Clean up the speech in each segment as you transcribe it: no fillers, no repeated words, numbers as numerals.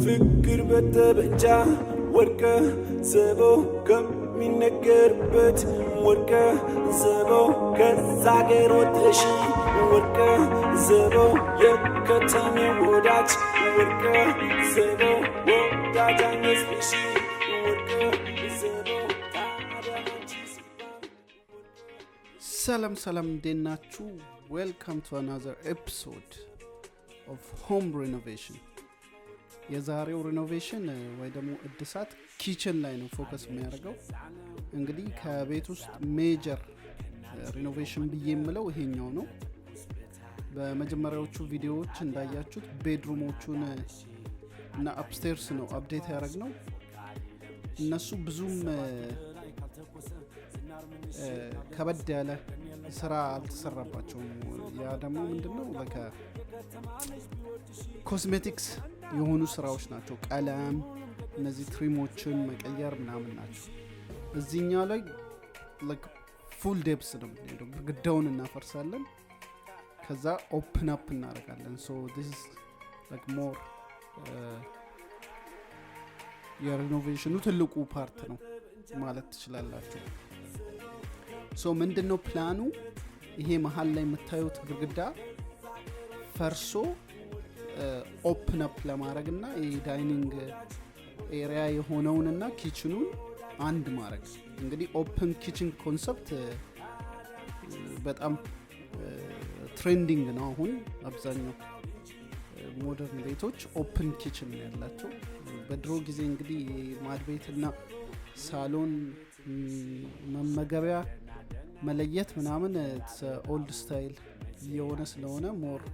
ፍቅር በጠበንጃ ወርቀ ዘቦ ከሚነገርበት፣ ወርቀ ዘቦ ከዛ አገር ወጥተሽ፣ ወርቀ ዘቦ የከተሜ ወዳጅ፣ ወርቀ ዘቦ ወዳጅ አይመስልሽ፣ ወርቀ ዘቦ ታዲያ አንቺ ሲባል። ሰላም ሰላም፣ እንዴት ናችሁ? Welcome to another episode of home renovation። የዛሬው renovation ወይ ደግሞ እድሳት kitchen ላይ ነው focus የሚያደርገው። እንግዲህ ከቤት ውስጥ major renovation ብዬ የምለው ይሄኛው ነው። በመጀመሪያዎቹ ቪዲዮዎች እንዳያችሁት bedroom ኦቹን እና upstairs ነው update ያደረግነው። እነሱ ብዙም ከበድ ያለ ስራ አልተሰራባቸውም። ያ ደግሞ ምንድነው፣ ኮስሜቲክስ የሆኑ ስራዎች ናቸው። ቀለም፣ እነዚህ trim ኦችን መቀየር ምናምን ናቸው። እዚህኛው ላይ full depth ነው የምንሄደው። ግድግዳውን እናፈርሳለን፣ ከዛ open up እናደርጋለን። So this more የ renovation ኑ ትልቁ part ነው ማለት ትችላላችሁ። So ምንድን ነው ፕላኑ? ይሄ መሀል ላይ የምታዩት ግድግዳ ፈርሶ open up ለማድረግ እና ይሄ dining area የሆነውንና kitchen ኑን አንድ ማድረግ። እንግዲህ open kitchen concept በጣም trending ነው። አሁን አብዛኛው modern ቤቶች open kitchen ነው ያላቸው። በድሮ ጊዜ እንግዲህ ማድቤትና ሳሎን፣ መመገቢያ መለየት ምናምን old style እየሆነ ስለሆነ more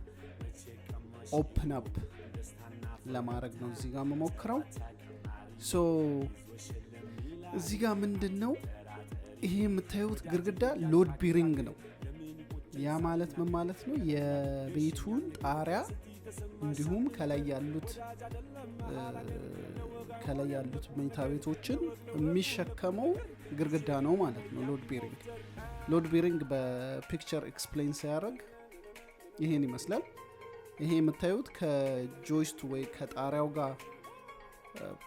open up ለማድረግ ነው እዚህ ጋር የምሞክረው። So እዚህ ጋር ምንድን ነው፣ ይሄ የምታዩት ግድግዳ load bearing ነው። ያ ማለት ምን ማለት ነው? የቤቱን ጣሪያ እንዲሁም ከላይ ያሉት መኝታ ቤቶችን የሚሸከመው ግድግዳ ነው ማለት ነው። Load bearing፣ load bearing በ picture explain ሲያደርግ ይሄን ይመስላል። ይሄ የምታዩት ከ joist ኡ ወይ ከጣሪያው ጋር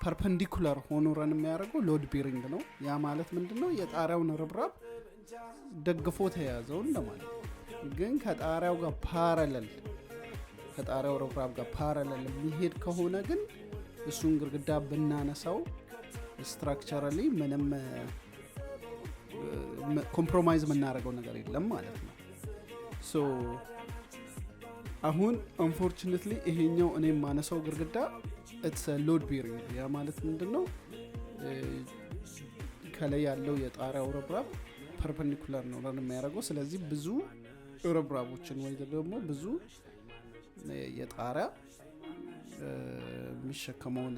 perpendicular ሆኖ run የሚያደርገው load bearing ነው። ያ ማለት ምንድን ነው? የጣሪያውን ርብራብ ደግፎ ተያዘው እንደማለት ነው። ግን ከጣሪያው ጋር parallel፣ ከጣሪያው ርብራብ ጋር parallel የሚሄድ ከሆነ ግን እሱን ግድግዳ ብናነሳው structurally ምንም compromise የምናደርገው ነገር የለም ማለት ነው። So አሁን unfortunately ይሄኛው እኔ የማነሳው ግድግዳ it's load bearing። ያ ማለት ምንድን ነው? ከላይ ያለው የጣሪያው ርብራብ perpendicular ነው run የሚያደርገው። ስለዚህ ብዙ ርብራቦችን ወይ ደግሞ ብዙ የጣሪያ የሚሸከመውን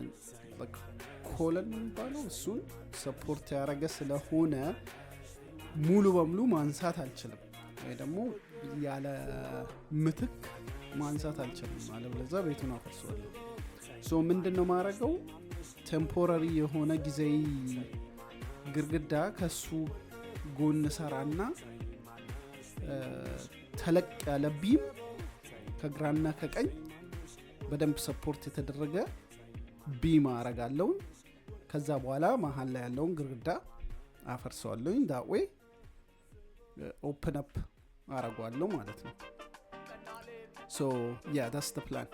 column የሚባለው እሱን support ያደረገ ስለሆነ ሙሉ በሙሉ ማንሳት አልችልም፣ ወይ ደግሞ ያለ ምትክ ማንሳት አልችልም። አለበለዚያ ቤቱን አፈርሰዋለሁ። So ምንድን ነው ማድረገው? Temporary የሆነ ጊዜያዊ ግድግዳ ከሱ ጎን ሰራና ተለቅ ያለ beam፣ ከግራና ከቀኝ በደንብ support የተደረገ beam አረጋለሁኝ። ከዛ በኋላ መሀል ላይ ያለውን ግድግዳ አፈርሰዋለሁኝ። That way open up አረገዋለሁ ማለት ነው። So yeah, that's the plan.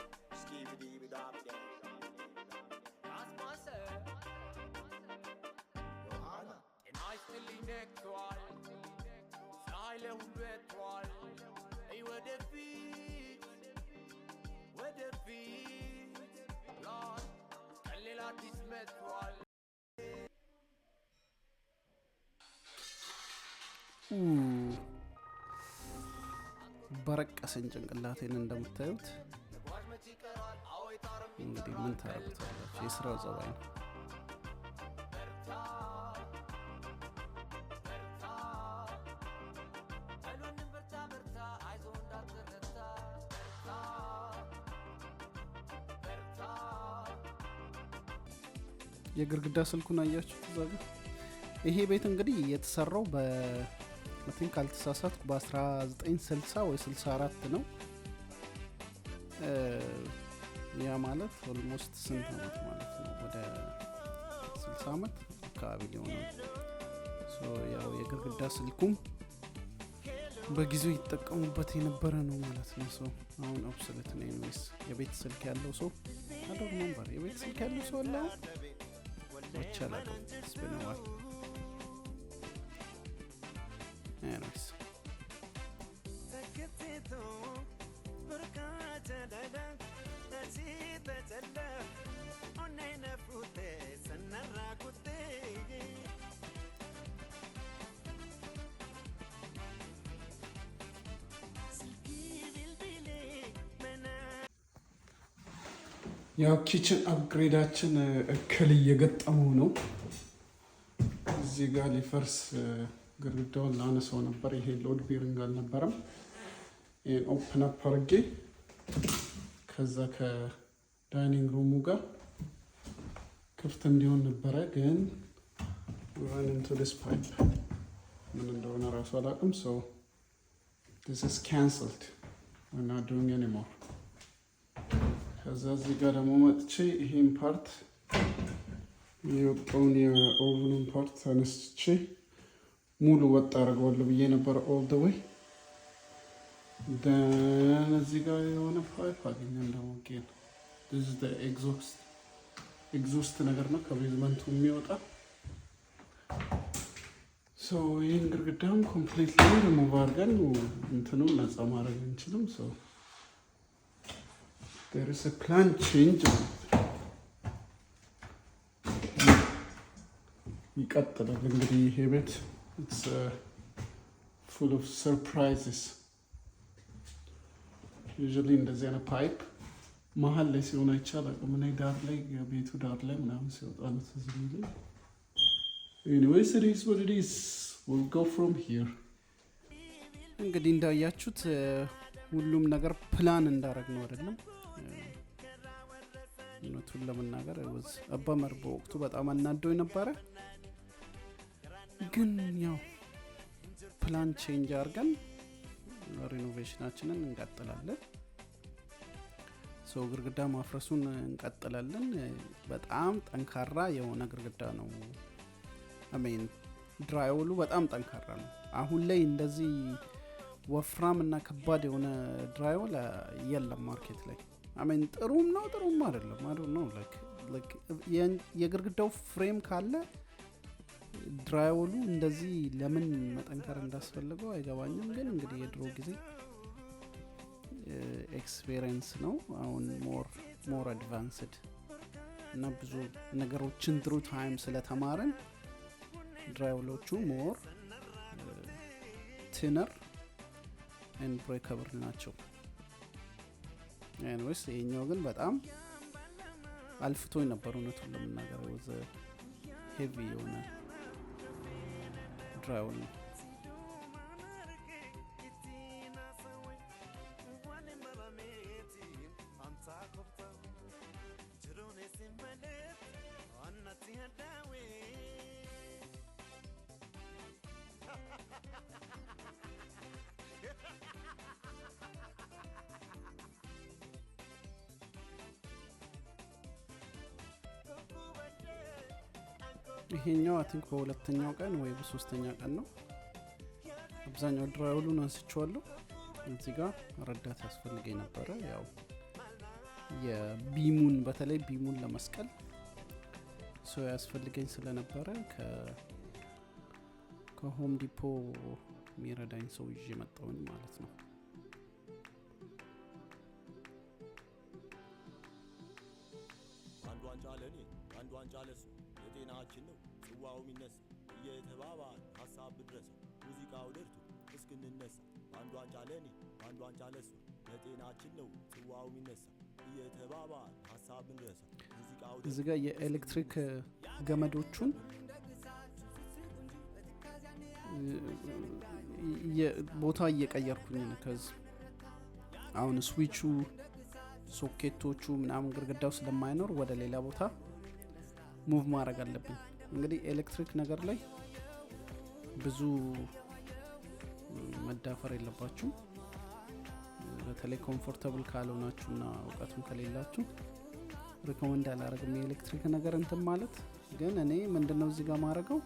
ነግቷል፣ ፀሐይ ለሁሉ ወጥቷል። እይ ወደፊት ወደፊት ብሏል፣ ቀን ሌላ አዲስ መጥቷል። ኡ፣ በረቀሰኝ ጭንቅላቴን እንደምታዩት። እንግዲህ ምን ታደርጉታላችሁ? የስራው ጸባይ ነው። በሉንም በርታ በርታ፣ አይዞህ እንዳትረታ፣ በርታ በርታ። የግድግዳ ስልኩን አያችሁት እዛ ጋር? ይሄ ቤት እንግዲህ የተሰራው በ I think ካልተሳሳትኩ በ1960 ወይ 64 ነው። ያ ማለት almost ስንት አመት ማለት ነው? ወደ 60 አመት አካባቢ ሊሆን ነው። So ያው የግድግዳ ስልኩም በጊዜው ይጠቀሙበት የነበረ ነው ማለት ነው። So አሁን obsolete ነው። Anyways የቤት ስልክ ያለው ሰው፣ I don't remember፣ የቤት ስልክ ያለው ሰው አለ አሁን? አይቼ አላውቅም። It's been a while. Anyways, ያው kitchen upgrade ኣችን እክል እየገጠመው ነው። እዚህ ጋር ሊፈርስ ግድግዳውን ላነሳው ነበር። ይሄ load bearing አልነበረም። ይሄን open up አድርጌ ከዛ ከ dining room ኡ ጋር ክፍት እንዲሆን ነበረ፣ ግን run into this pipe፣ ምን እንደሆነ ራሱ አላውቅም። So this is cancelled, we're not doing anymore። ከዛ እዚህ ጋር ደግሞ መጥቼ ይሄን part፣ የወጣውን የ oven ኑን part ተነስቼ ሙሉ ወጥ አድርገዋለሁ ብዬ ነበረ all the way። Then እዚህ ጋር የሆነ pipe አገኘን ደግሞ። Again, this is the exhaust ነገር ነው ከ basement ኡ የሚወጣ። So ይህን ግድግዳም ኮምፕሊትሊ ሪሙቭ አድርገን እንትኑን ነፃ ማድረግ አንችልም። So there is a plan change ማለት ነው። ይቀጥላል እንግዲህ። ይሄ ቤት it's full of surprises. Usually እንደዚህ አይነት pipe መሀል ላይ ሲሆን አይቼ አላውቅም። እኔ ዳር ላይ፣ የቤቱ ዳር ላይ ምናምን ሲወጣ ነው ትዝ የሚለኝ። Anyways, it is what it is. We'll go from here. እንግዲህ እንዳያችሁት ሁሉም ነገር ፕላን እንዳረግ ነው አይደለም። እውነቱን ለመናገር was a bummer። በወቅቱ በጣም አናዶኝ ነበረ። ግን ያው plan change አድርገን renovation ኣችንን እንቀጥላለን። So ግድግዳ ማፍረሱን እንቀጥላለን። በጣም ጠንካራ የሆነ ግድግዳ ነው። I mean, drywall ኡ በጣም ጠንካራ ነው። አሁን ላይ እንደዚህ ወፍራም እና ከባድ የሆነ drywall የለም market ላይ። I mean, ጥሩም ነው ጥሩም አይደለም፣ I don't know። የግድግዳው frame ካለ drywall ኡ እንደዚህ ለምን መጠንከር እንዳስፈለገው አይገባኝም። ግን እንግዲህ የድሮ ጊዜ experience ነው። አሁን more advanced እና ብዙ ነገሮችን through time ስለተማርን drywall ኦቹ more thinner and breakable ናቸው። Anyways, ይሄኛው ግን በጣም አልፍቶኝ ነበር፣ እውነቱን ለመናገር was a heavy የሆነ drywall ነው። ይሄኛው I think በሁለተኛው ቀን ወይ በሶስተኛ ቀን ነው። አብዛኛው drywall ኡን አንስቼዋለሁ። እዚህ ጋር ረዳት ያስፈልገኝ ነበረ። ያው የ beam ኡን፣ በተለይ beam ኡን ለመስቀል ሰው ያስፈልገኝ ስለነበረ ከ Home Depot የሚረዳኝ ሰው ይዤ መጣሁኝ ማለት ነው። አንድ ዋንጫ ለእኔ፣ አንድ ዋንጫ ለሱ፣ ለጤናችን ነው ጽዋው የሚነሳ፣ እየተባባል ሀሳብ ብንረሳ፣ ሙዚቃው ደርቶ እስክንነሳ፣ አንድ ዋንጫ ለእኔ፣ አንድ ዋንጫ ለሱ፣ ለጤናችን ነው ጽዋው የሚነሳ፣ እየተባባል ሀሳብ ብንረሳ፣ ሙዚቃው እዚህ ጋር የኤሌክትሪክ ገመዶቹን ቦታ እየቀየርኩኝ ነው። 'Cause አሁን switch ኡ፣ ሶኬቶቹ ምናምን ግድግዳው ስለማይኖር ወደ ሌላ ቦታ move ማድረግ አለብኝ። እንግዲህ ኤሌክትሪክ ነገር ላይ ብዙ መዳፈር የለባችሁም። በተለይ comfortable ካልሆናችሁና እውቀቱን ከሌላችሁ recommend አላረግም የኤሌክትሪክ ነገር እንትን ማለት። ግን እኔ ምንድነው እዚህ ጋር ማረገው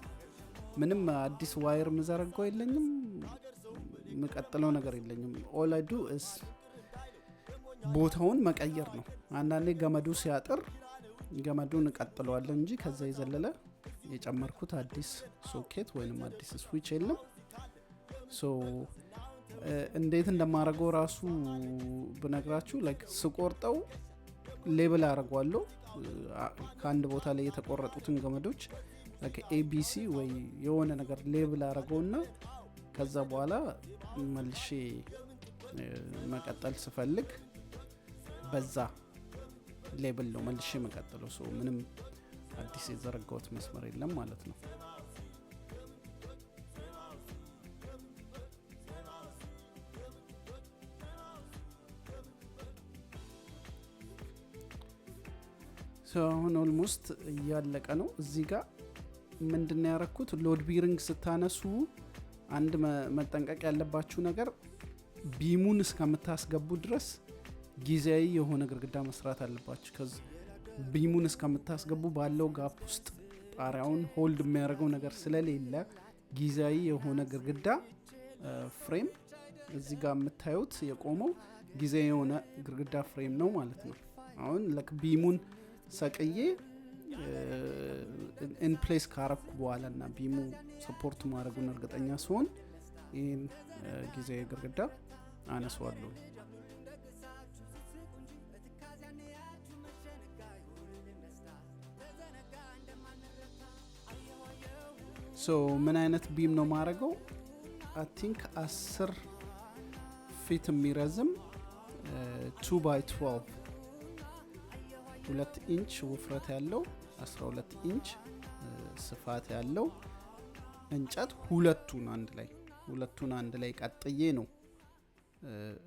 ምንም አዲስ wire ምዘረጋው የለኝም፣ ምቀጥለው ነገር የለኝም። All I do is ቦታውን መቀየር ነው። አንዳንዴ ገመዱ ሲያጥር ገመዱን እቀጥለዋለሁ እንጂ ከዛ የዘለለ የጨመርኩት አዲስ ሶኬት ወይንም አዲስ switch የለም። So እንዴት እንደማደርገው ራሱ ብነግራችሁ like ስቆርጠው label አደርገዋለሁ። ከአንድ ቦታ ላይ የተቆረጡትን ገመዶች like ABC ወይ የሆነ ነገር label አደርገውና ከዛ በኋላ መልሼ መቀጠል ስፈልግ በዛ label ነው መልሼ መቀጠለው። So ምንም አዲስ የዘረጋሁት መስመር የለም ማለት ነው። So አሁን almost እያለቀ ነው። እዚህ ጋር ምንድነው ያረኩት? Load bearing ስታነሱ አንድ መጠንቀቅ ያለባችሁ ነገር beam ኡን እስከምታስገቡ ድረስ ጊዜያዊ የሆነ ግድግዳ መስራት አለባችሁ። ከዚ beam ኡን እስከምታስገቡ ባለው gap ውስጥ ጣሪያውን hold የሚያደርገው ነገር ስለሌለ ጊዜያዊ የሆነ ግድግዳ frame እዚህ ጋር የምታዩት የቆመው ጊዜያዊ የሆነ ግድግዳ frame ነው ማለት ነው። አሁን ልክ beam ኡን ሰቅዬ in place ካረኩ በኋላ እና beam ኡ support ማድረጉን እርግጠኛ ስሆን ይህን ጊዜያዊ ግድግዳ አነሳዋለሁ። So ምን አይነት beam ነው ማረገው? I think 10 feet የሚረዝም 2 by 12 2 ኢንች ውፍረት ያለው 12 ኢንች ስፋት ያለው እንጨት ሁለቱን አንድ ላይ ቀጥዬ ነው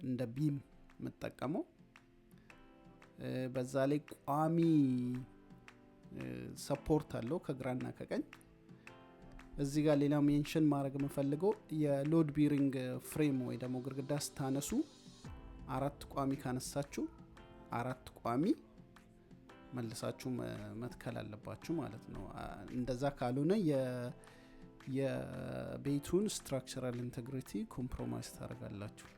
እንደ beam የምጠቀመው። በዛ ላይ ቋሚ support አለው ከግራና ከቀኝ። እዚህ ጋር ሌላ mention ማድረግ የምፈልገው የ load bearing frame ወይ ደግሞ ግድግዳ ስታነሱ 4 ቋሚ ካነሳችሁ 4 ቋሚ መልሳችሁ መትከል አለባችሁ ማለት ነው። እንደዛ ካልሆነ የቤቱን structural integrity compromise ታደርጋላችሁ።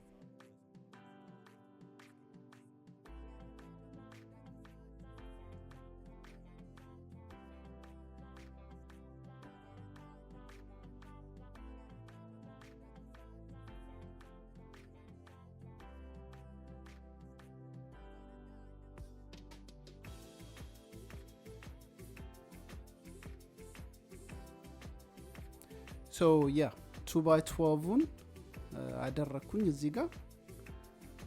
So yeah, 2 by 12 አደረኩኝ እዚህ ጋር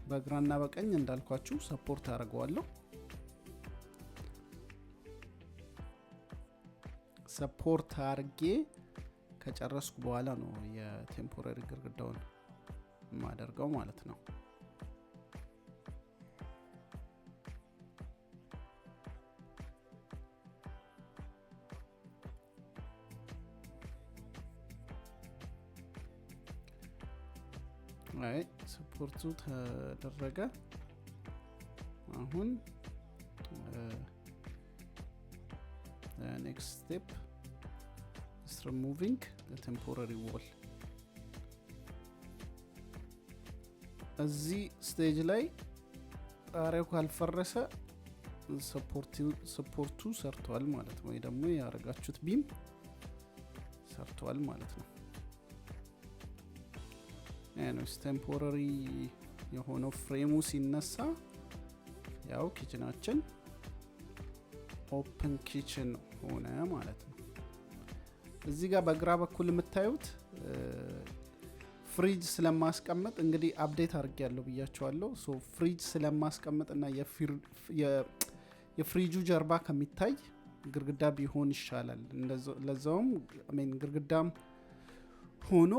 በግራና በቀኝ እንዳልኳችሁ support አደርገዋለሁ። Support አድርጌ ከጨረስኩ በኋላ ነው የ temporary ግድግዳውን የማደርገው ማለት ነው። አይ support ኡ ተደረገ። አሁን next step is removing the temporary wall። እዚህ stage ላይ ጣሪያው ካልፈረሰ support ኡ ሰርቷል ማለት ነው፣ ወይ ደግሞ ያረጋችሁት beam ሰርቷል ማለት ነው። Anyways temporary የሆነው frame ኡ ሲነሳ ያው kitchen ኣችን open kitchen ሆነ ማለት ነው። እዚህ ጋር በግራ በኩል የምታዩት ፍሪጅ ስለማስቀምጥ እንግዲህ update አድርጌያለሁ ብያችኋለሁ። So ፍሪጅ ስለማስቀምጥ እና የፍሪጁ ጀርባ ከሚታይ ግድግዳ ቢሆን ይሻላል። ለዛውም ግድግዳም ሆኖ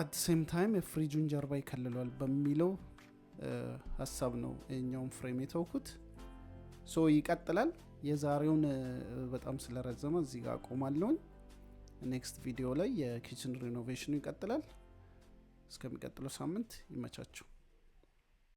at the same time የፍሪጁን ጀርባ ይከልለዋል በሚለው ሀሳብ ነው ይሄኛውን frame የተውኩት። So ይቀጥላል። የዛሬውን በጣም ስለረዘመ እዚህ ጋር አቆማለሁኝ። Next ቪዲዮ ላይ የ kitchen renovation ኡ ይቀጥላል። እስከሚቀጥለው ሳምንት ይመቻችሁ።